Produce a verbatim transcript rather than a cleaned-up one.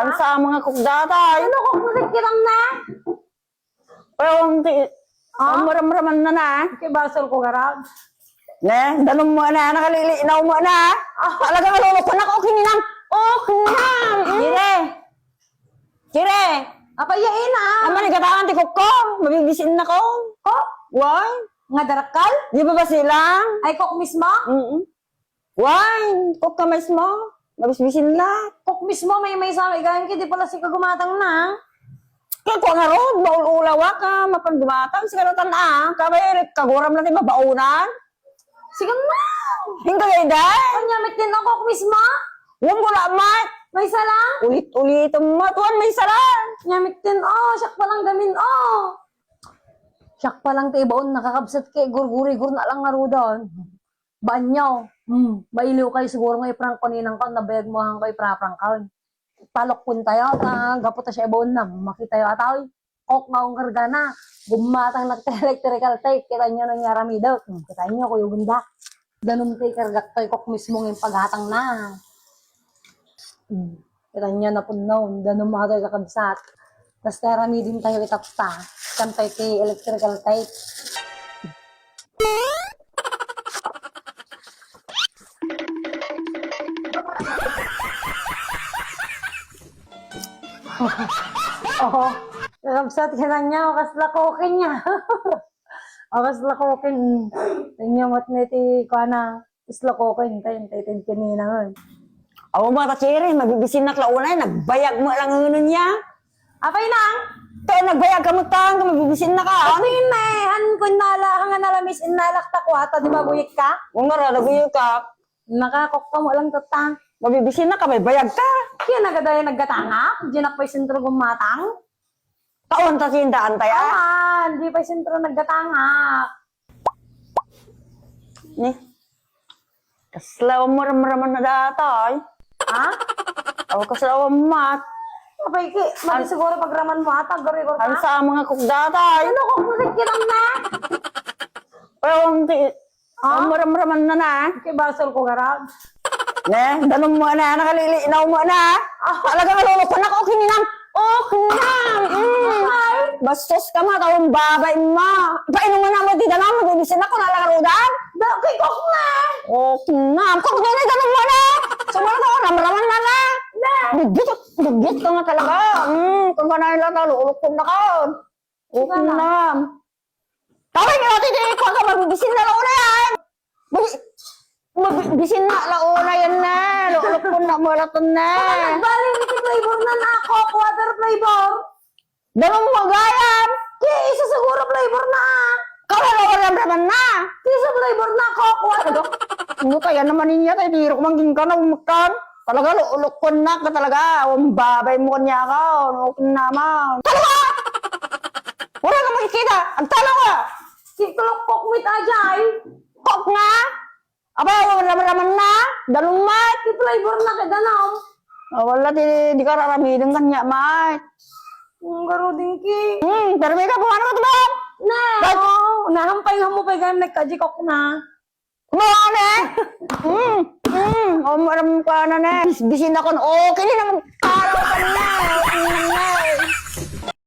Ang sa mga kukdatay. Ano kung kusit kitang na? Pero ang ti-, Ah? Ang maramraman na na. Kay basol ko garag. Ne, danum mo na, nakalili, na mo na. Ah. Talaga nga lolo ko na, okay ni nang. Okay na. Mm. Kire. Kire. Apa iya ina? Ang manigataan ti kukko. Mabibisin na ko. Ko? Why? Nga darakal? Di ba ba sila? Ay, kok mismo? Mm-mm. Why? Kok ka mismo? Mabisbisin na. Kok mismo, may, may sa, igan ki, di pala si kagumatang na. Kaya ko nga ron, maul-ulawa ka, mapan gumatang, sigalutan na, kamay, kaguram na ti mabaunan. Sige na! Hingga gayda? Kanya mitin ako, mismo? Huwag mo na, Mike. May sala? Ulit-ulit mo, tuwan may sala. Kanya mitin, oh, siyak palang gamin, oh. Siyak palang ti ibaon, nakakabsat kay gurgurigur na lang nga rudan. Banyaw, hmm, mailiw kayo siguro nga iprank ko ninang ko, nabayag mo hang ko ipra-prank ko. Palokkon tayo, ta, gapu ta siya ibaon na, makita tayo ataw. Kok nga ungkargana. Gumatang nagte-electrical tape. Kita nyo nang yaramidok. Hmm, kita nyo, Kuya Gunda. Danum tayo kargak tayo, kok mismo nga yung paghatang na. Hmm, kita nyo na punno. Danum mo tayo kakabsat. Basta yaramidin tayo itapta. Kan tayo ti electrical tape. Oo. Kakabsat ka na niya, o kasla koken niya. O kasla koken. Inyo mat ni ti kuana, isla koken, tayo, tayo, tayo, kanina nga. Awa mo, ta Cherry, mabibisin na klaunay, nagbayag mo lang uno niya. Apay nang? Tayo, nagbayag ka mo, tang, mabibisin na ka. Apay na, han, kun nala, hanga nalamis, inalak ta kuwata, di ba, buyik ka? Kung nga ra, naguyok ka. Nakakok ka mo lang, tata. Mabibisin na ka, may bayag ka. Kaya nagadaya naggatangak, di na pa'y sentro gumatang. Kaon ta tindahan tayo? Aman, di pa'y sentro naggatangak. Ni? Kasla mo ramraman na datoy. Ha? O, kasla mo mat. Apay ki, mali siguro pagraman mo ata, garigor ka. Ang sa mga kukdatay. Ano kukdit kitang na? Pero ang ti-, Ha? Ang maramraman na na. Kay basol ko garag. Ne, danum mo na, nakalili, inaw mo na. Ah. Talaga nga lolo ko na, okay ni nang. Okay na. Mm. Ay. Bastos ka, ma, tawon babay, ma. Painuman na mo, di na mo, bibisin ako, nalakarudan. Da, kay kok na. Okay na. Kok na, danum mo na. Sumala ko, ramraman na na. Na. Bigit, bigit ka nga talaga. Mm, kung ka na nila, talo, ulok ko na ka. Okay na. Tawag nga, titi, ikaw ka, mabibisin na launa yan. Mabi-, mabibisin na launa yan na. Lulukpon na, mulaton na. Baka nagbalik, iti flavor na na ako, water flavor. Danum mo gayam. Ti, isu siguro flavor na. Kaya launa yan naman na. Ti, isu flavor na ako, water. Ano kaya naman niya, tayo, di ro mangging ka na, umakan. Talaga, lo-, lukon na ka talaga. Ang babay mo kanya ka, ano, naman. Talaga! Wala ka makikita. Ang talo ka! Si Klok Kok mit ajay. Kok nga? Aba, wala naman na. Dalumat. Si flavor na kay danam. Ah, wala, di, di ka raramidin kanya, Mike. Ang garudin ki. Hmm, pero may ka, kung ano ka ito ba? Na, Ba't? Oo, nahampay nga mo pa yung nagkajikok na. Ano, ano, eh? Mm, mm, um, aram ko, ano, na, bis-, bisin ako, okay na naman, araw ka na, okay na,